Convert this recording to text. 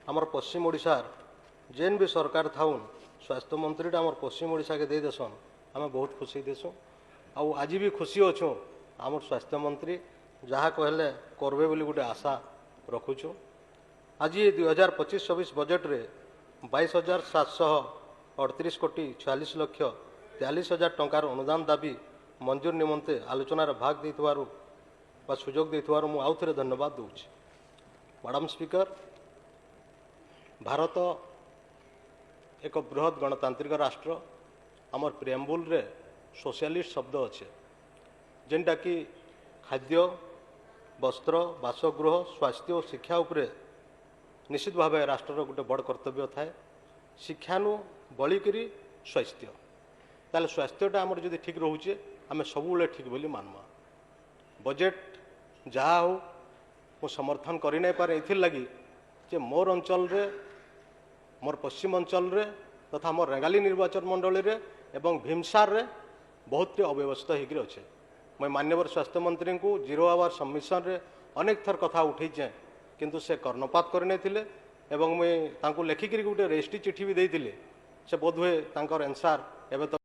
ଆମର ପଶ୍ଚିମ ଓଡ଼ିଶାର ଯେନ୍ ବି ସରକାର ଥାଉନ୍, ସ୍ୱାସ୍ଥ୍ୟମନ୍ତ୍ରୀଟା ଆମର ପଶ୍ଚିମ ଓଡ଼ିଶାକେ ଦେଇଦେସନ୍, ଆମେ ବହୁତ ଖୁସି ଦେସୁଁ। ଆଉ ଆଜି ବି ଖୁସି ଅଛୁଁ, ଆମର ସ୍ୱାସ୍ଥ୍ୟମନ୍ତ୍ରୀ ଯାହା କହିଲେ କରବେ ବୋଲି ଗୋଟେ ଆଶା ରଖୁଛୁ। ଆଜି 2025-26 ବଜେଟ୍ରେ 22,738 କୋଟି 46 ଲକ୍ଷ 43 ହଜାର ଟଙ୍କାର ଅନୁଦାନ ଦାବି ମଞ୍ଜୁର ନିମନ୍ତେ ଆଲୋଚନାରେ ଭାଗ ଦେଇଥିବାରୁ ବା ସୁଯୋଗ ଦେଇଥିବାରୁ ମୁଁ ଆଉଥରେ ଧନ୍ୟବାଦ ଦେଉଛି। ମ୍ୟାଡ଼ାମ୍ ସ୍ପିକର, ଭାରତ ଏକ ବୃହତ ଗଣତାନ୍ତ୍ରିକ ରାଷ୍ଟ୍ର। ଆମର ପ୍ରିଏମ୍ବୁଲରେ ସୋସିଆଲିଷ୍ଟ ଶବ୍ଦ ଅଛେ, ଯେନ୍ଟାକି ଖାଦ୍ୟ, ବସ୍ତ୍ର, ବାସଗୃହ, ସ୍ୱାସ୍ଥ୍ୟ ଓ ଶିକ୍ଷା ଉପରେ ନିଶ୍ଚିତ ଭାବେ ରାଷ୍ଟ୍ରର ଗୋଟେ ବଡ଼ କର୍ତ୍ତବ୍ୟ ଥାଏ। ଶିକ୍ଷାନୁ ବଳିକିରି ସ୍ୱାସ୍ଥ୍ୟ। ତାହେଲେ ସ୍ୱାସ୍ଥ୍ୟଟା ଆମର ଯଦି ଠିକ୍ ରହୁଛେ, ଆମେ ସବୁବେଳେ ଠିକ୍ ବୋଲି ମାନ୍ମା। ବଜେଟ୍ ଯାହା ହଉ, ମୁଁ ସମର୍ଥନ କରି ନାଇଁ ପାରେ, ଏଥିର୍ ଲାଗି ଯେ ମୋର୍ ଅଞ୍ଚଳରେ, ମୋର୍ ପଶ୍ଚିମ ଅଞ୍ଚଳରେ ତଥା ମୋର ରେଙ୍ଗାଲି ନିର୍ବାଚନ ମଣ୍ଡଳୀରେ ଏବଂ ଭୀମସାରରେ ବହୁତଟି ଅବ୍ୟବସ୍ଥା ହେଇକିରି ଅଛେ। ମୁଇଁ ମାନ୍ୟବର ସ୍ୱାସ୍ଥ୍ୟମନ୍ତ୍ରୀଙ୍କୁ ଜିରୋ ଆୱାର ସବମିଶନରେ ଅନେକ ଥର କଥା ଉଠେଇଛେଁ, କିନ୍ତୁ ସେ କର୍ଣ୍ଣପାତ କରିନେଇଥିଲେ ଏବଂ ମୁଇଁ ତାଙ୍କୁ ଲେଖିକିରି ଗୋଟେ ରେଜିଷ୍ଟ୍ରି ଚିଠି ବି ଦେଇଥିଲି। ସେ ବୋଧହୁଏ ତାଙ୍କର ଆନ୍ସାର ଏବେ ତ